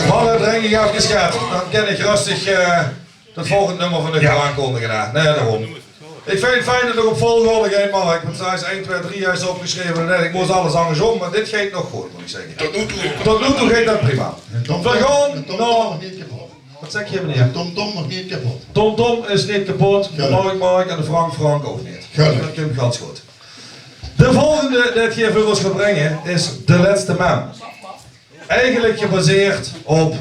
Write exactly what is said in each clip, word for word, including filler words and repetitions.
Mannen, drink ich efkes get. Dan kin ich rustig eh, 't volgende nummer van de aankondige. Nae, daorum. Ich vinj 't fijn det 't op volgorde geit, Mark. Want ze is ein, twieë, drie, haet ze opgesjreve. En ich mós alles angersóm, mer dit geit nog good, mót ich zègke. Tot noe toe. Tot noe toe geit det prima. Veer gaon nog neet kepot. Waat zèk geer, meneer? Tom Tom nog neet kepot. Tom Tom is neet kepot. Gelukkig. Mark Mark en de Frank Frank ouch neet. Gelukkig. Det kump gans good. De volgende det geer veur ós gaot bringe is De Lètste Mem. Eigelik gebaseerd op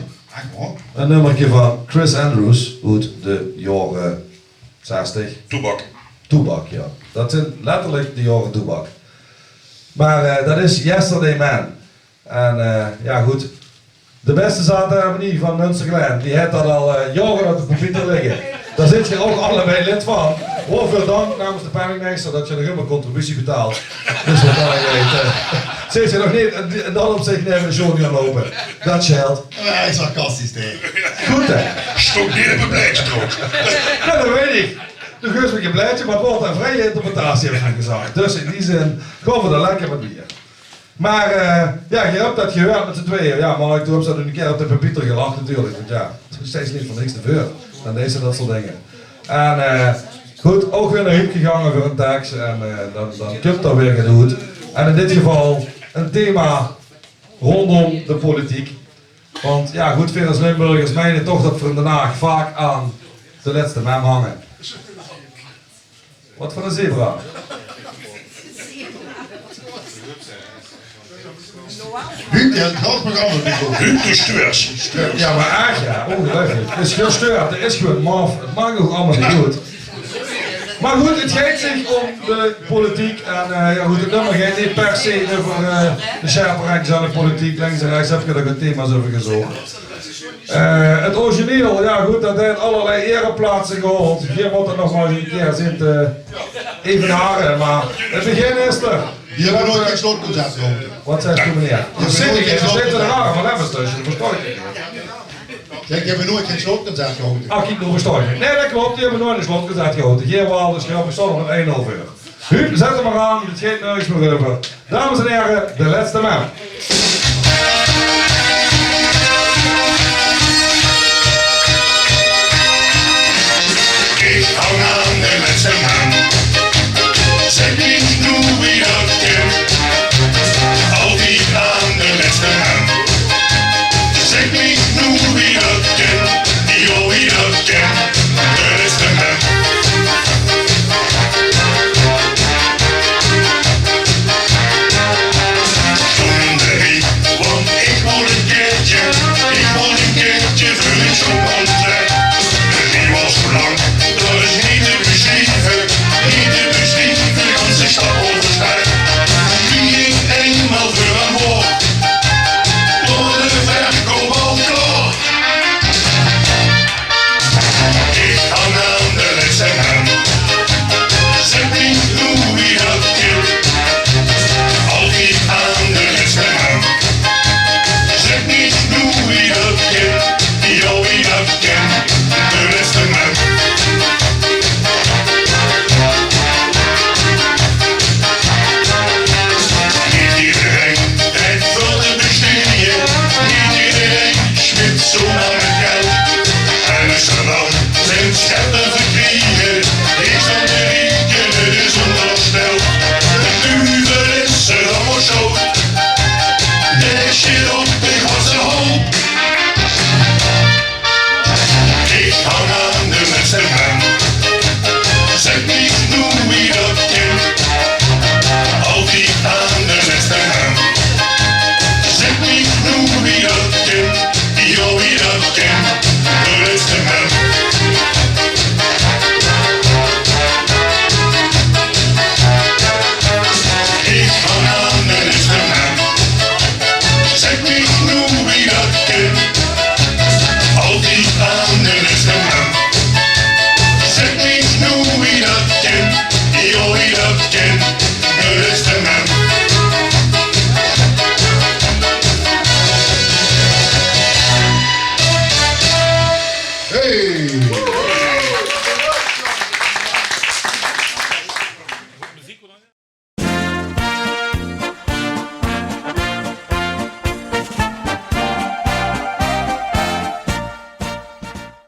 e nummerke van Chris Andrews oet de jaore zestig. Toebak. Toebak, jao. Det zeen letterlik de jaore Toebak. Mer eh, det is Yesterday Man. En eh, jao, good. De bèste zaate harmonie van Munstergelaen, die haet det al eh, jaore op de papieter ligke. Dao zit geer ouch allebei lid van. Waoveur dank namens de penningmeister det geer nog ummer contributie betaalt. Dus waat det geit, eh, zit geer nog neet in det opzich neve de sjoon gaon loupe. Det sjeelt. Jao, sarcastisch, hè. Good, hè? Stóng neet op 't blaedje, trouwens. Jao, det weit ich. Doe geufs mich e blaedje, mer 't waor 'n vrieje interpretatie, höb ich gezag. Dus in die zin, gaon v'r d'r lekker mit wier. Mer eh, jao, geer höb det gehuurd mit z'n twieje. Jao, mer doe höbs det nog 'ne kier op de papieter gelag natuurlik. Want jao, 't is steeds neet veur niks te veur. Dan deis se det soort dinger. En eh, good, ouch weer nao Huub gegange veur 'ne teks. En eh, dan, dan kump d'r weer get oet. En in dit geval e thema róndóm de politiek. Want jao, good, veer es Limburgers meine toch det veer in Den Haag vaak aan de lètste mem hange. Waat veur 'ne zebra? Huub, jao, 't gans programma neet good. Huub, doe steurts. Jao, mer ech, jao, óngeluifelik. 't Is gein steur, 't is gewoon maf. 't Maak ouch allemaol neet oet. Mer good, 't geit zich óm de politiek. En eh, jao, good, 't nummer geit neet per se euver eh, de sjerpe randjes aan de politiek. Links en rechts höb geer dao good thema's euver gezoch. Eh, 't origineel, jao good, det haet allerlei ereplaatse gehaold. Geer mót 't nog mer ins 'ne kier zeen te evenare, mer 't begin is d'r. Die höbbe noeats gein slotconcert gehaoje. Waat zaes doe, meneer? Geer höbbe noeats gein slotconcert gehaoje. Zèk, die höbbe noeats gein slotconcert gehaoje. Ach, kiek, noe verstaon ich. Nae, det klop, die höbbe noeats e slotconcert gehaoje. Geer waal, dus geer höb nog ein en ein haaf uur. Huub, zèt 'm mer aan, 't geit nörges mieë euver. Dames en here, De Lètste Mem.